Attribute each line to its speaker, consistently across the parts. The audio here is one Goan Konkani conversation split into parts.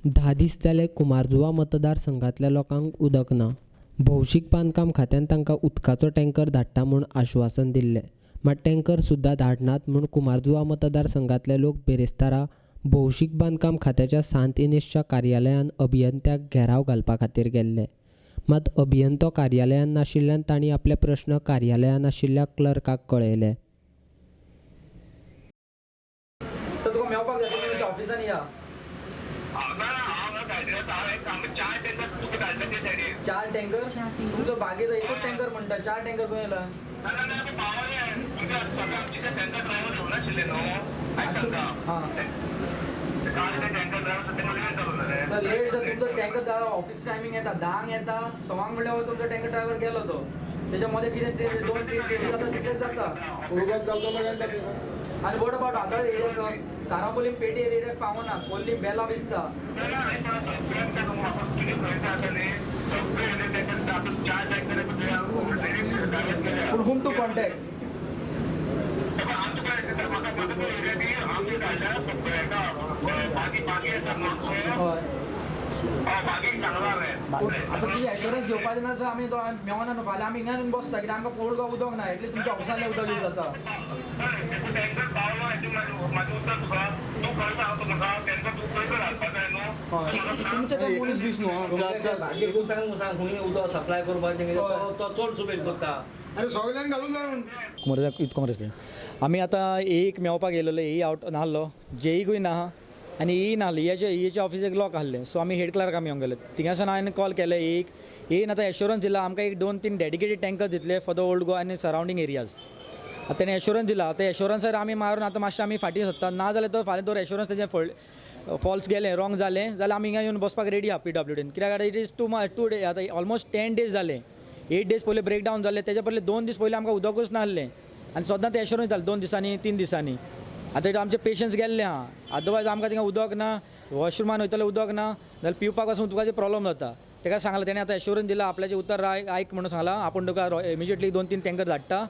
Speaker 1: 10 दीस जाले कुमारजुवा मतदारसंघांतल्या लोकांक उदक ना. भौशीक बांदकाम खात्यान तांकां उदकाचो टँकर धाडटा म्हूण आश्वासन दिल्लें, मात टँकर सुद्दां धाडनात म्हूण कुमारजुवा मतदारसंघांतले लोक बिरेस्तारा भौशीक बांदकाम खात्याच्या सांत इनेजच्या कार्यालयान अभियंत्याक घेराव घालपा खातीर गेल्ले. मात अभियंतो कार्यालयान नाशिल्ल्यान तांणी आपले प्रश्न कार्यालयान आशिल्ल्या क्लर्काक कळयले.
Speaker 2: चार टँकर तुमचो बागेचो एकूच टँकर म्हणटा, चार टँकर खंय येयला? सर लेट सर, तुमचो टँकर जालो ऑफिस टायमींग येता 10 येता, 1:15 म्हणल्यार तुमचो टँकर ड्रायव्हर गेलो तो. तेच्या मदें कितें 2-3 ट्रिपी जाता तितलेच जाता. आनी what about other area sir? Carambolim Peti एरियाक पावना, कोल्ली बेला विस्ता. पूण हुम टू कॉन्टॅक्ट? हय, आतां तुजी एश्योरन्स घेवपाचें ना सर, आमी मेवना न्हू. फाल्यां आमी हिंगा येवन बसता कित्याक आमकां कोल्ड गोवा उदक ना. एटलीस्ट तुमच्या ऑफिसांतलें उदक यूज जाता. तुमचे ते मनीस दीस न्हू
Speaker 3: सांग खंय उदक सप्लाय करपाचें तो चड सुबेज करता.
Speaker 2: युथ काँग्रेस आमी आतां एक मेवपाक येयलेले, ए आवट नासलो, जेईकूय ना आनी ई नासली. हेच्या ऑफिसाक लॉक आहलें. सो आमी हेड क्लर्क आमी येवंक गेले, थिंगासान हांवें कॉल केले एक येन आतां एश्योरन्स दिला आमकां एक 2-3 डेडिकेटेड टँकर्स दितले फॉर the old Goa आनी सरावंडींग एरियाज. आतां तेणें एश्योरन्स दिला, आतां एश्योरन्सार आमी मारून आतां मातशें आमी फाटीं सोदता. ना जाल्यार तो फाल्यां दोर एश्योरन्स तेजें फॉल्स गेलें, रॉंग जालें जाल्यार आमी हिंगा येवन बसपाक रेडी आहा पीडब्ल्यूडीन. कित्याक आतां it is 2 days, आतां ऑलमोस्ट 10 डेज जाले. 8 डेज पयलीं ब्रेक डावन जालें, तेच्या पयलीं 2 दीस पयलीं आमकां उदकूच नासलें आनी सदां तें एश्योरन्स जालें 2 दिसांनी 3 दिसांनी. आतां आमचे पेशन्स गेल्ले आहा. अदरवायज आमकां थिंगा उदक ना, वॉशरुमान वयतले उदक ना जाल्यार पिवपाक वचून उदकाचे प्रॉब्लम जाता. ताका सांगलां तेणें आतां एश्योरन्स दिला, आपल्याचें उतर आयक म्हणून सांगलां. आपूण तुका इमिजिएटली 2-3 टँकर धाडटा.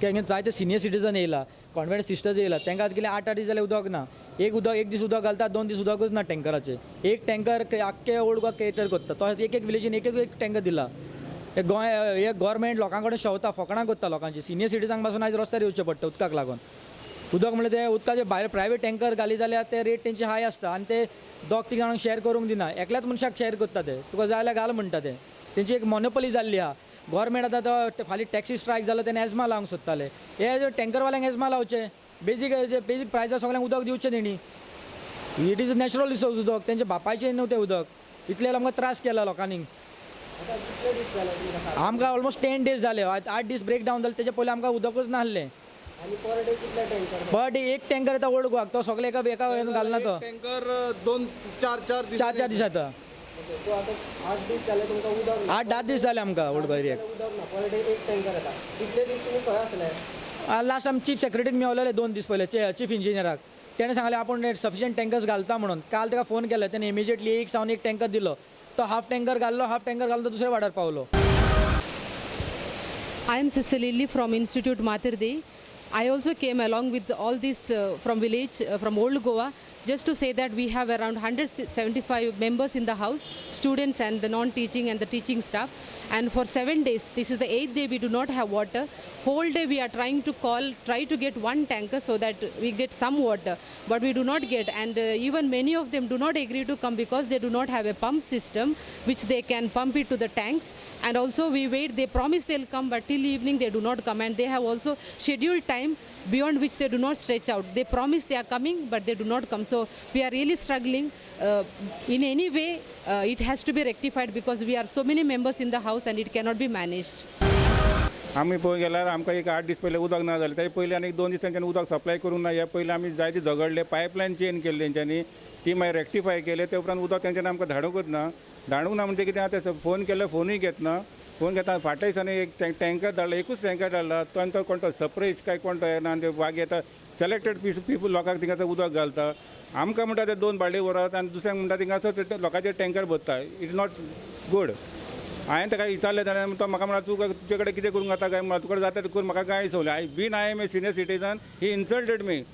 Speaker 2: कित्याक जायते सिनियर सिटीजन येयला, कॉन्वेंट सिस्टर्स येयला, तांकां आतां कितें 8-8 दीस जाल्यार उदक ना. एक दीस उदक घालता, 2 दीस उदकूच ना टँकराचें. एक टँकर आख्खे ओल्ड गोवा केटर करता, तो एक एक विलेजीन एक एक टँकर दिला. गोंय हे गोवोरमेंट लोकां कडेन शेवता, फकणां करता लोकांची. सिनियर सिटीजनांक पासून आयज रस्त्यार येवचें पडटा उदकाक लागून. उदक म्हणल्यार ते उदकाचे भायर प्रायवेट टँकर घाली जाल्यार ते रेट तेंची हाय आसता आनी ते 2-3 जाणांक शेअर करूंक दिना, एकल्याच मनशाक शेअर करता ते. तुका जाय जाल्यार घाल म्हणटा ते. तेंची एक मोनोपोली जाल्ली आहा. गोवोरमेंट आतां तो फाल्यां टॅक्सी स्ट्रायक जालो तेणें एजमा लावंक सोदताले. हे टँकरवाल्यांक एजमा लावचे, बेजीक बेजीक प्रायजार सगळ्यांक उदक दिवचें तेणी. It is natural resource उदक, तेंच्या बापायचें न्हू तें उदक. इतलें आमकां त्रास केला लोकांनी. आमकां ऑलमोस्ट 10 डेज जाले, 8 दीस ब्रेक डावन जाले, तेच्या पयलीं आमकां उदकूच नासलें. पर डे एक टँकर येता ओल्ड गोवाक, तो सगळे एका एका घालना तो
Speaker 4: टँकर 2-4-4
Speaker 2: दीस येता. 8-10 दीस जाले आमकां ओल्ड गोवा एरियाक. लास्ट आमी चीफ सेक्रेटरीक मेवलेले 2 दीस पयले, चीफ इंजिनियराक. तेणें सांगलें आपूण सफिशियंट टँकर्स घालता म्हणून. काल ताका फोन केलो, तेणें इमिजिएटली 1 सावन 1 टँकर दिलो. तो हाफ टँकर घाल्लो, हाफ टँकर घालून तो दुसऱ्या वाड्यार पावलो.
Speaker 5: I am Cecilia from Institute Mater Dei. I also came along with all this from village, from Old Goa, just to say that we have around 175 members in the house, students and the non-teaching and the teaching staff. And for 7 days, this is the 8th day, we do not have water. Whole day we are trying to call, try to get one tanker so that we get some water, but we do not get. And even many of them do not agree to come because they do not have a pump system which they can pump it to the tanks. And also we wait, they promise they'll come, but till evening they do not come. And they have also scheduled time beyond which they do not stretch out. They promise they are coming, but they do not come. So we are really struggling. In any way, it has to be rectified because we are so many members in the house and it cannot be managed.
Speaker 6: आमी पळोवंक गेल्यार आमकां एक 8 दीस पयलीं उदक ना जालें. ताजे पयलीं आनी 2 दीस तेंच्यांनी उदक सप्लाय करूंक ना. ह्या पयलीं आमी जायते झगडले, पायपलायन चेंज केली तेंच्यांनी, ती मागीर रेक्टिफाय केले. ते उपरांत उदक तेंच्यांनी आमकां धाडूंकच ना. धाडूंक ना म्हणजे कितें, आतां फोन केले फोनूय घेतना. फोन घेता फाटल्या दिसांनी एक टँकर धाडला, एकूच टँकर धाडला. तो आनी तो कोण तो सप्रेश काय कोण तो येना आनी ते वाग येता, सिलेक्टेड पिपल लोकांक थिंगासर उदक घालता. आमकां म्हणटा ते 2 बालडी व्हरात आनी दुसऱ्यांक म्हणटा थिंगासर लोकांचे टँकर भरता. It is not good. हांवें ताका विचारलें जाल्यार तो म्हाका म्हणटा तूं तुजे कडेन कितें करूंक जाता काय, तुका जाता तें कर, म्हाका कांय सोडलें. I been I am a senior citizen, he insulted me.